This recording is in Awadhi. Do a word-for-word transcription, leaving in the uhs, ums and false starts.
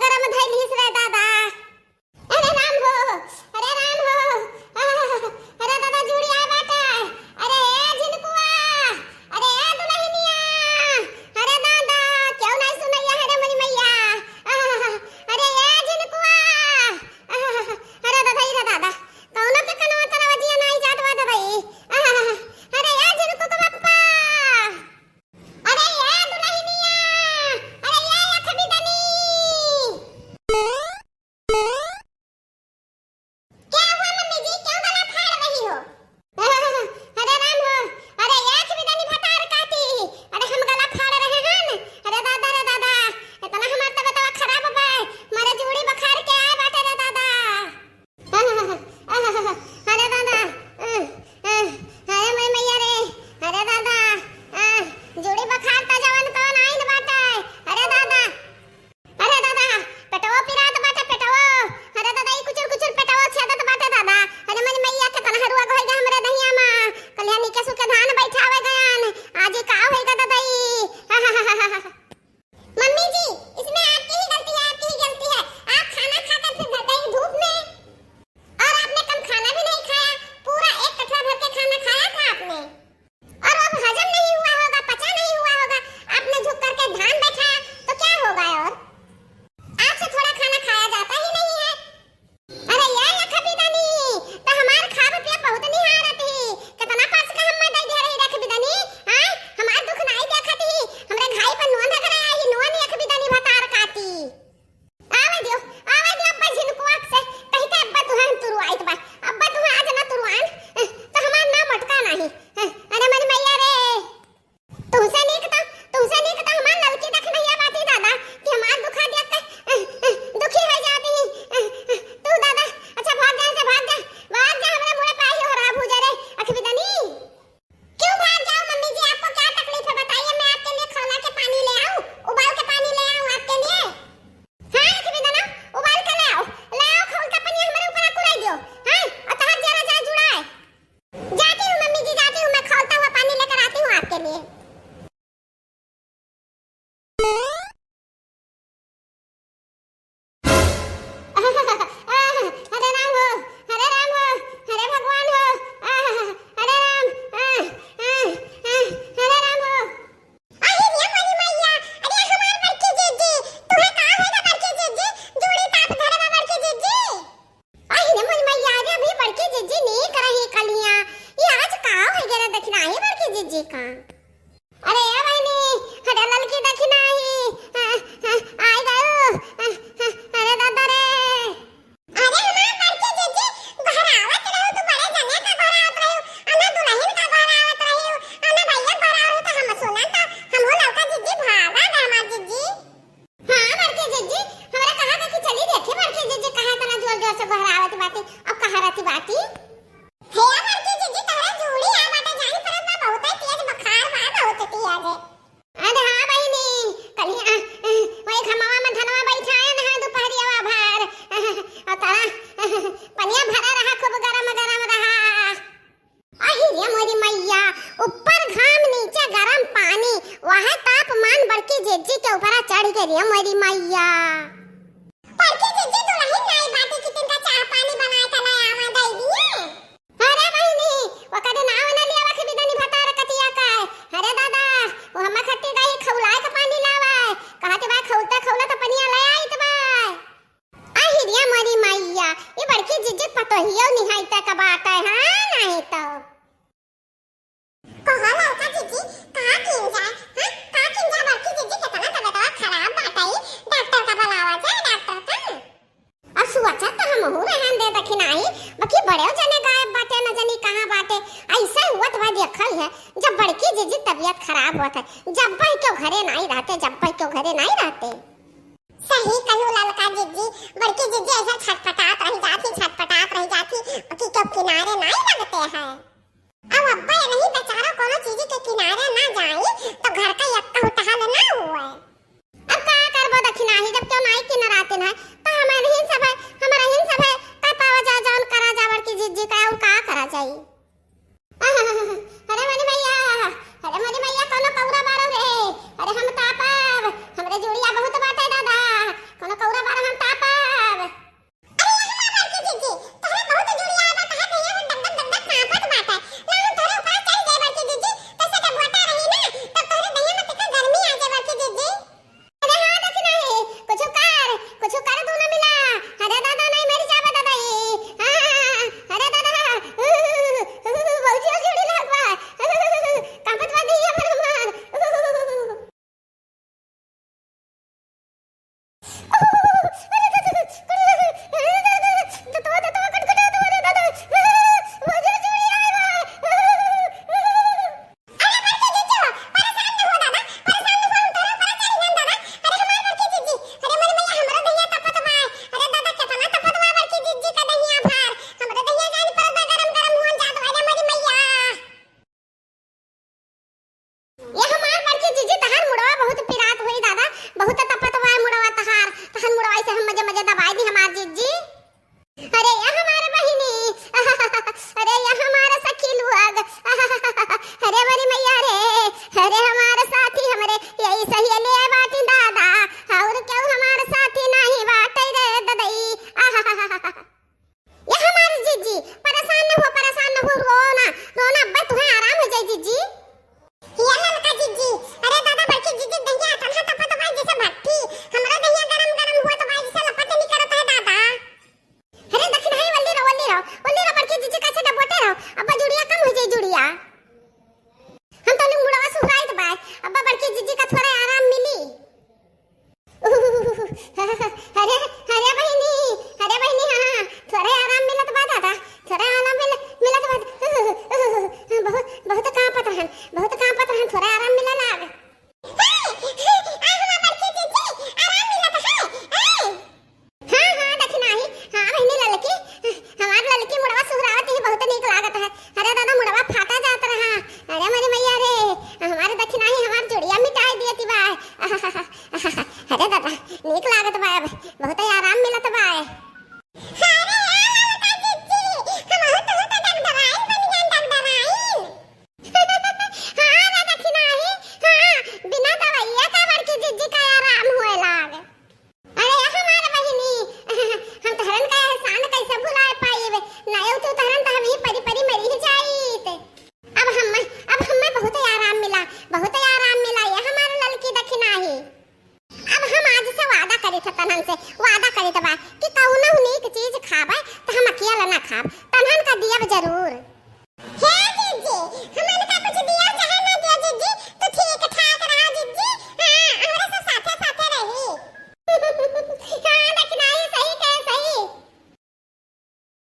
गरम धइलिस रे दादा। अरे राम हो, अरे राम हो, आह, अरे दादा जुड़ी आए बाटे। अरे ए झिनकुआ, अरे ए दुलहिनिया, अरे दादा, केउ नाहीं सुनइया है रे मोरी मइया। आह, अरे ए झिनकुआ, आह, अरे दादा, ई रे दादा, कउनो के कनवा तरवजिया नाहीं जात बा दादा ई। आह, अरे ए झिनकू के बप्पा, अरे ए दुलहिनिया, अरे ए अखबिदनी। क्या हुआ मम्मी जी, क्यों गला फाड़ रही हो? अरे राम हो, अरे ए अखबिदनी भतार काटी, अरे हम गला फाड़ रहे हन। अरे दादा रे दादा, इतना हमार तबीयत खराब बा, मारे जूड़ी बखार के आए बाटे रे दादा। अरे दादा, अरे मोरी मइया रे, अरे दादा, जूड़ी बखार त जवन तवन आइन बाटे। अरे दादा, अरे दादा, पेटवो पिरात बाटे, पेटवो। अरे दादा, ई कुचुर कुचुर पेटवो छेदत बाटे दादा। अरे मोरी मइया, केतना हरुआ होइ गा हमरे दहिया मा। कलिया निके सुके धान बइठावे गयन, आज ई का होइ गा दादा ई। मम्मी जी, इसमें आपकी ही गलती है, आपकी ही गलती है। आप खाना खाकर फिर धर गई धूप में, और आपने कम खाना भी नहीं खाया, पूरा एक कटरा भर के खाना खाया था आपने। और अब हजम नहीं हुआ होगा, पचा नहीं हुआ होगा, आपने झुक करके धान बैठाया, तो क्या होगा? और आपसे थोड़ा खाना खाया जाता ही नहीं है। अरे ए अखबिदनी, त हमार खाब पियब बहुत निहारत ही, केतना पास का हम्मा दइ दिहे रही रे अखबिदनी। हाँ, हमार दुख नाहीं देखत ही, हमरे घाई पर नून रगड़े आई, नून ए अखबिदनी भतार काटी। आवे दियो, आवे दियो अब्बा झिनकुआ से, कहि के अब्बा तुहे हम तुरुआइत बा, अब्बा तुहे आज ना तुरुआन, त हमार नाम मटका नाहीं। अरे मोरी मइया रे, तुहसे नीक त, तुहसे नीक त हमार ललकी दखिनहिया बाटी दादा, कि हमार दुखा देख के, दुखी होइ जाती ही। तू दादा, अच्छा भाग जा, से भाग जा, भाग जा, हमरे मुड़े पे आई हो रहा भूजा रे, अखबिदनी। क्यों भाग जाऊं मम्मी जी, आपको क्या तकलीफ है बताइए, मैं आपके लिए खौला के पानी ले आऊं, उबाल के पानी ले आऊं आपके लिए? हाँ, अखबिदना, उबाल के ले आओ, ले आओ, खौलता पनिया हमरे ऊपर कुड़ाई दियो, हाँ, और तहार जरा जा जुड़ाए। जाती हूँ मम्मी जी, जाती हूँ, मैं खौलता हुआ पानी लेकर आती हूँ आपके लिए। अरे राम हो, अरे राम हो, अरे भगवान हो, अरे राम, अरे राम हो। अरे रे मोरी मइया, अरे हमार बड़की जिज्जी, तुहे का होइगा बड़की जिज्जी? जूड़ी ताप धरे बा बड़की जिज्जी। अरे रे मोरी मइया, अरे अभी बड़की जिज्जी नीक रही कलिया, ई आज का होइ गा रे दखिनही बड़की जिज्जी का? अरे ए बहिनी, अरे ललकी दखिनही, आ, आ, आइ गयो, आ, आ, अरे दादा रे। अरे हमार बड़की जिज्जी, गोहरावत रहू, तू बड़े जने का गोहरावत रहू, अना दुलहिन का गोहरावत रहू, अना भइया गोहरावत रहू, त हम सुनन त हमहू ललका जिज्जी भागा गए हमार जिज्जी। हाँ बड़की जिज्जी, हमरा कहा था कि चली देखी बड़की जिज्जी कहाँ इतना जोर जोर से गोहरावत बाटी, अब कहाँ रहती बाटी? हे बड़की जिज्जी, तोहरे जूड़ी आ बाटे, जानी पड़त बा, बहुते तेज बुखार बा, बहुत तेज। अरे हाँ बहिनी, कलिया, अ, अ, वही घमवा में धनवा बैठाए न है दुपहरिया भर। अ, अ, अ, पनिया भरा रहा, खूब गरम गरम रहा। अहि रे मोरी मइया, ऊपर घाम नीचे गरम पानी, वह तापमान बड़की जिज्जी के ऊपरा चढ़ गए रे मोरी मइया। बड़की जिज्जी दुलहिन नाई बाटी कि तिनका चाह पानी बनाए के ले आवा दे दिए। अरे बहिनी, ओकर नाव न लियावा के बिदनी भतार कतिया का। अरे दादा, वो हम्मा खट्टी गई खौलाए के पानी लावा। कहत बा खौलता खौलता पनिया ले आइत बा। अहि रे मोरी मइया, ई बड़की जिज्जी पतोहियो निहाइते का बाटे, हाँ, नाहीं तो। कहो ललका जिज्जी, का कीन जाए, हाँ? का कीन जाए बड़की जिज्जी, केतना तबीयतवा खराब बाटे, डॉक्टर का बुलावा जाए, डॉक्टर का। अब सोचत तो हमहू रहन दे दखिनही, बाकी बड़े जने गायब बाटे, न जानी कहाँ बाटे। अइसे हुअत बा देखल है, जब बड़की जिज्जी तबीयत खराब होत है, जब भाई क्यों घरे नाहीं रहते, जब भाई क्यों घरे नाहीं रहते। सही कहू ललका जिज्जी, बड़की जिज्जी अइसे छटपटात रहि जाती, छटपटात रहि जाती, कि क्यों किनारे नाहीं लगते हैं। अब अब्बा ये नहीं बेचारा कोनो चीज के किनारे ना जाई, तो घर का यक्का टहल ना हुए। अब का करबो दखिनही, जब क्यों नाहीं किनाराते ना, तो हमरहिन सब है, हमरहिन सब है, का पावा जा, जौन करा जा बड़की जिज्जी का, और का करा जाई। अरे मोरी मइया, अरे मोरी मइया, कोनो कौरा बारो रे। अरे हम तापब, हमरे जुड़िया बहुत बाटे दादा। कोनो कौरा बारो तो हम मजे मजे दबाई दी